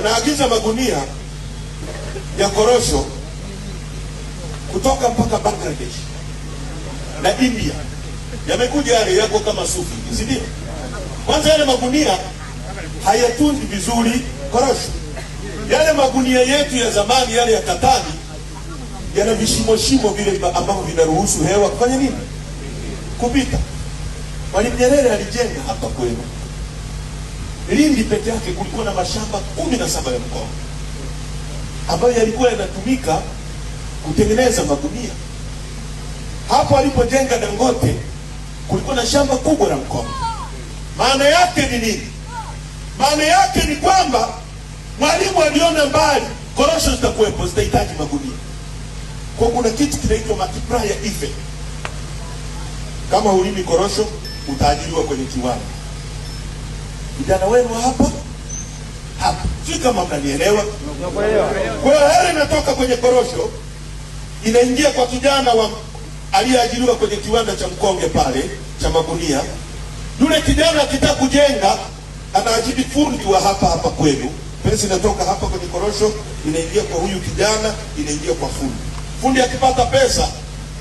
Wanaagiza magunia ya korosho kutoka mpaka Bangladesh na India, yamekuja yale yako kama sufi, si ndio? Kwanza yale magunia hayatunzi vizuri korosho. Yale magunia yetu ya zamani yale ya katani yana vishimoshimo vile ambavyo vinaruhusu hewa kufanya nini? Kupita. Mwalimu Nyerere alijenga hapa kwenu Lindi peke yake kulikuwa na mashamba 17 ya mkoa ambayo yalikuwa yanatumika kutengeneza magunia. Hapo alipojenga Dangote kulikuwa na shamba kubwa la mkoa. Maana yake ni nini? Maana yake ni kwamba Mwalimu aliona mbali, korosho zitakuwepo, zitahitaji magunia. Kwa kuna kitu kinaitwa multiplier effect. Kama hulimi korosho utaajiriwa kwenye kiwanda. Vijana wenu hapa hapa, si kama mnanielewa? Kwa hiyo hela inatoka kwenye korosho inaingia kwa kijana wa aliyeajiriwa kwenye kiwanda cha mkonge pale cha magunia. Yule kijana akitaka kujenga anaajiri fundi wa hapa hapa kwenu. Pesa inatoka hapa kwenye korosho inaingia kwa huyu kijana, inaingia kwa fundi. Fundi akipata pesa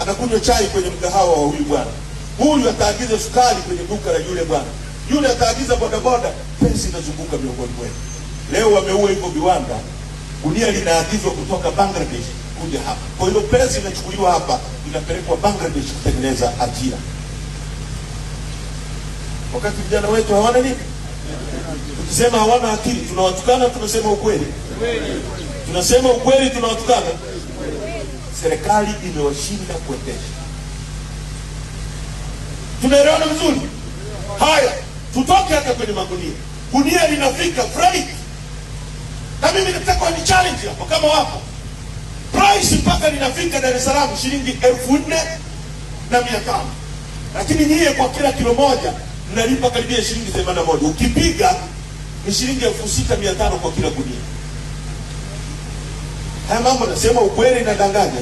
anakunywa chai kwenye mgahawa wa huyu bwana, huyu ataagiza sukari kwenye duka la yule bwana, yule ataagiza bodaboda. Pesa inazunguka miongoni mwenu. Leo wameua hivyo viwanda, gunia linaagizwa kutoka Bangladesh kuja hapa. Kwa hiyo pesa inachukuliwa hapa inapelekwa Bangladesh kutengeneza ajira, wakati vijana wetu hawana nini. Tukisema hawana akili tunawatukana, tunasema ukweli, tunasema ukweli, tunawatukana. Serikali imewashinda kuendesha. Tunaelewana vizuri? Haya, tutoke hata kwenye magunia. Gunia linafika freight, na mimi nataka ni challenge hapo, kama wapo price mpaka linafika Dar es Salaam shilingi 4,500, lakini nyie kwa kila kilo moja mnalipa karibia shilingi 81. Ukipiga ni shilingi 6,500 kwa kila gunia. Haya mambo nasema ukweli, nadanganya?